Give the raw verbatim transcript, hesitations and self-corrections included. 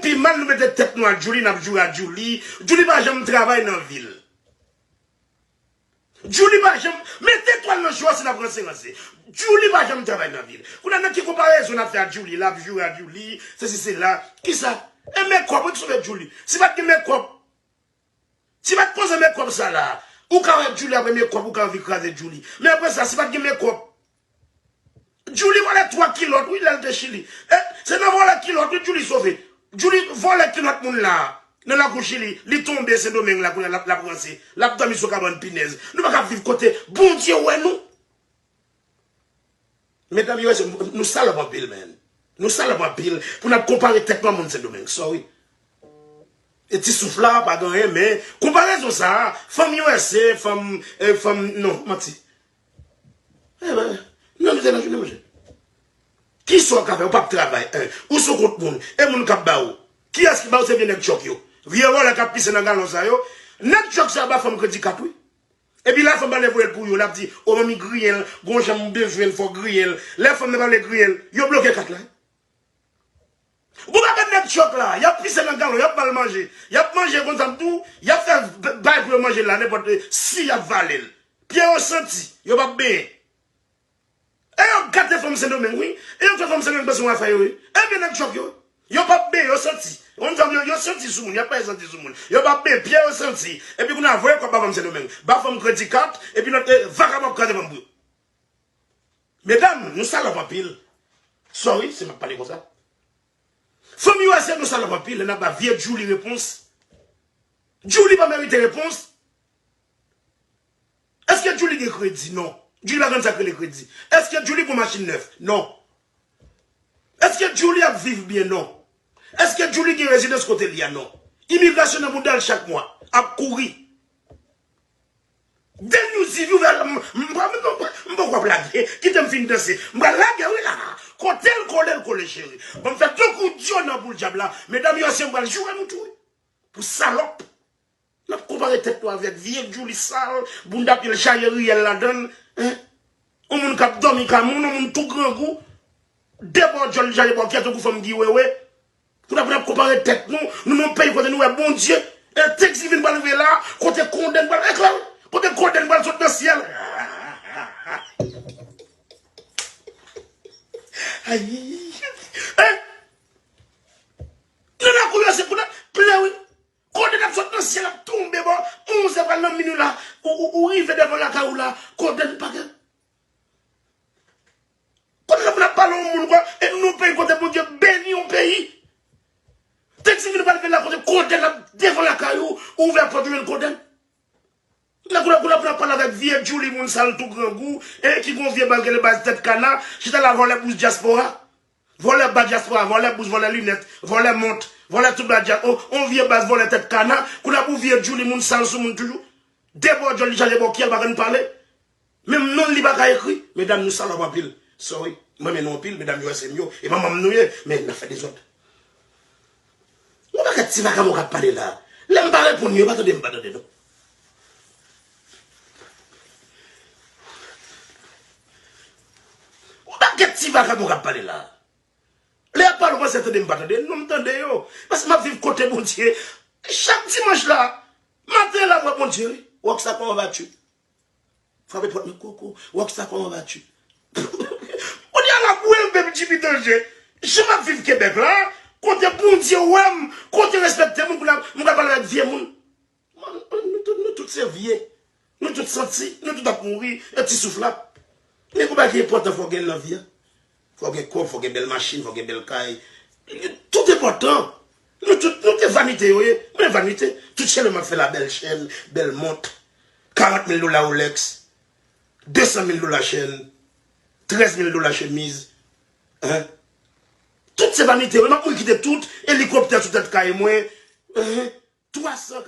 Pi mal nou mete tèt nou a Djouly, n ap joure a Djouly. Djouly pa janm travay nan vi l. Djouly pa janm mete etwal nan je w si n ap ranse ranse. Djouly pa janm travay nan vi l. Kounye a nan ki konparezon n ap fè a Djouly, l ap joure a Djouly, sesi sela. Kisa? E mekòp wi ki sove Djouly. Si pa t gen mekòp, si pa t poze mekòp sa la, ou ka wè Djouly apre mekòp, ou ka anvi kraze Djouly. Men apre sa, si pa t gen mekòp, Djouly vòlè twa kilòt wi lè l te Chili. E, se nan vòlè kilòt wi Djouly sove. Djouly vòlè kilòt moun la. Nan lakou Chili, li tonbe Sendomeng la kounye a l ap, l ap ranse. L ap dòmi sou kabann pinèz. Nou pa ka viv kote Bondye wè nou. Medam yo, nou salòp anpil, man. Nou salòp anpil pou n ap konpare tèt nou a moun Sendomeng. Sorry. E ti souf la, pa gen anyen, men konparezon sa a, fanm U S A, fanm, e, fanm, non, manti. Eben, nan mizè nan jounen, monchè. Kisa w ka fè? Ou p ap travay, en. Ou sou kont moun. E moun k ap ba ou. Kiyès ki ba ou? Se vye nèg tchòk yo. Vye vòlè k ap pise nan galon sa yo. Nèg tchòk sa yo ba fanm kredi kat, wi. Epi lè fanm pale voye l pou yo, l ap di, o, manmi griyen l, gon jan m bezwen l, fò griyen l. Lè fanm nan pale griyen l, yo bloke kat la. Gon pakèt nèg tchòk la, y ap pise nan galon, y ap ba l manje. Y ap manje konsa m tou, y ap fè b-, bay pou yo manje la, nenpòt, si y ap vale l. Pye yo santi, yo p ap benyen. E yo gate fanm Sendomeng, wi. E yo fè fanm Sendomeng panse yon afè yo ye. E vye nèg tchòk yo. Yo p ap benyen, yo santi. Yon fanm yo, yo santi sou moun, y ap pale santi sou moun. Yo p ap benyen, pye yo santi. Epi kounye a, voye kòb ba fanm Sendomeng. Ba fanm kredi kat, epi lòt, e, vakabon ap kraze fanm pou yo. Medam, nou salòp anpil. Sorry si m ap pale konsa. Fanm U S A, nou salòp anpil, lè n ap ba vye Djouly repons. Djouly pa merite repons. Èske Djouly gen kredi? Non. Djouly pa konn sa k rele kredi. Èske Djouly gon machin nèf? Non. Èske Djouly ap viv byen? Non. Èske Djouly gen rezidans kote li a? Non. Imigrasyon nan bounda l chak mwa. Ap kouri. Denyouziv ouvè, m, m, m, m, m poko ap lage. Kite m fin danse. M pral lage wi la. Kote l kole, l kole, cheri. Ban m fè tankou dyo nan boul dyab la. Medam yo, se m pral joure nou tou wi. Pou salòp. N ap konpare tèt nou avèk vye Djouly sal, bounda pye l chaje riyèl ladan l, en? Yon moun k ap dòmi ka moun, yon moun tou grangou, de bò djòl li chaje bò kyè tankou fanm Guy Wewe. Pou n ap, pou n ap konpare tèt nou, nou nan yon peyi kote nou wè Bondye, e Thanksgiving pral rive la, kote kodenn pral eklate, kote kodenn pral sot nan syèl. Ayi. En? Nan lakou yo se pou n ap plere. Kodenn ap sot nan syèl, ap tonbe bò onzè pral nan minui la, ou, ou, ou rive devan lakay ou la, kodenn pa gen. Kodenn ap, ap pale yon moun kwa, e nou nan yon peyi kote Bondye beni yon peyi. Thanksgiving pral vin la kote kodenn ap devan lakay ou, ou ouvè pòt ou jwenn kodenn. Nan kounye a, kounye a, kounye a pale avèk vye Djouly moun sal tou grangou, e ki gon vye baz rele baz tèt kana, chita la vòlè bous dyaspora. Vòlè ba dyaspora, vòlè bous, vòlè linèt, vòlè mont, vòlè tout ba dya-, on, on vye baz vòlè tèt kana, kounye a pou vye Djouly moun sal sou moun toujou. De bò djòl li chaje bò kyè l pa konn pale. Menm non l li pa ka ekri. Medam nou salòp anpil. Sorry. M renmen nou anpil, medam yo se m yo. E manman m nou ye, men n ap fè dezòd. Yon pakèt ti vakabon k ap pale la. Lè m pa reponn yo, yo pa tande m pa tande non. Yon pakèt ti vakabon k ap pale la. Lè y ap pale, ou panse tande m pa tande? Non, m tande yo. Paske m ap viv kote Bondye. Chak dimanch la, maten la, m wè Bondye, wi. Rockstar, comment vas-tu? Frape pòt mwen, coucou. Rockstar, comment vas-tu? Kounye a la, m wè m menm Jimmy Danger. Jan m ap viv Kebèk la, kote Bondye wè m, kote respekte moun, kounye a, m ka pale avèk vye moun. Man, nou tout, nou tout se vye. Nou tout santi, nou tout ap mouri, e ti souf la. Men gon bagay ki enpòtan fò w gen nan vi a. Fò w gen kòb, fò w gen bèl machin, fò w gen bèl kay. Tout enpòtan. Nou tout, nou te vanite yo ye. Mwen vanite. Tout chèn mwen ap fè la, bèl chèn, bèl mont. Karant mil dola Rolex. De san mil dola chèn. Trèz mil dola chemiz. Hein? Tout se vanite yo. M ap mouri kite tout. Elikoptè sou tèt kay mwen. Hein? Twa san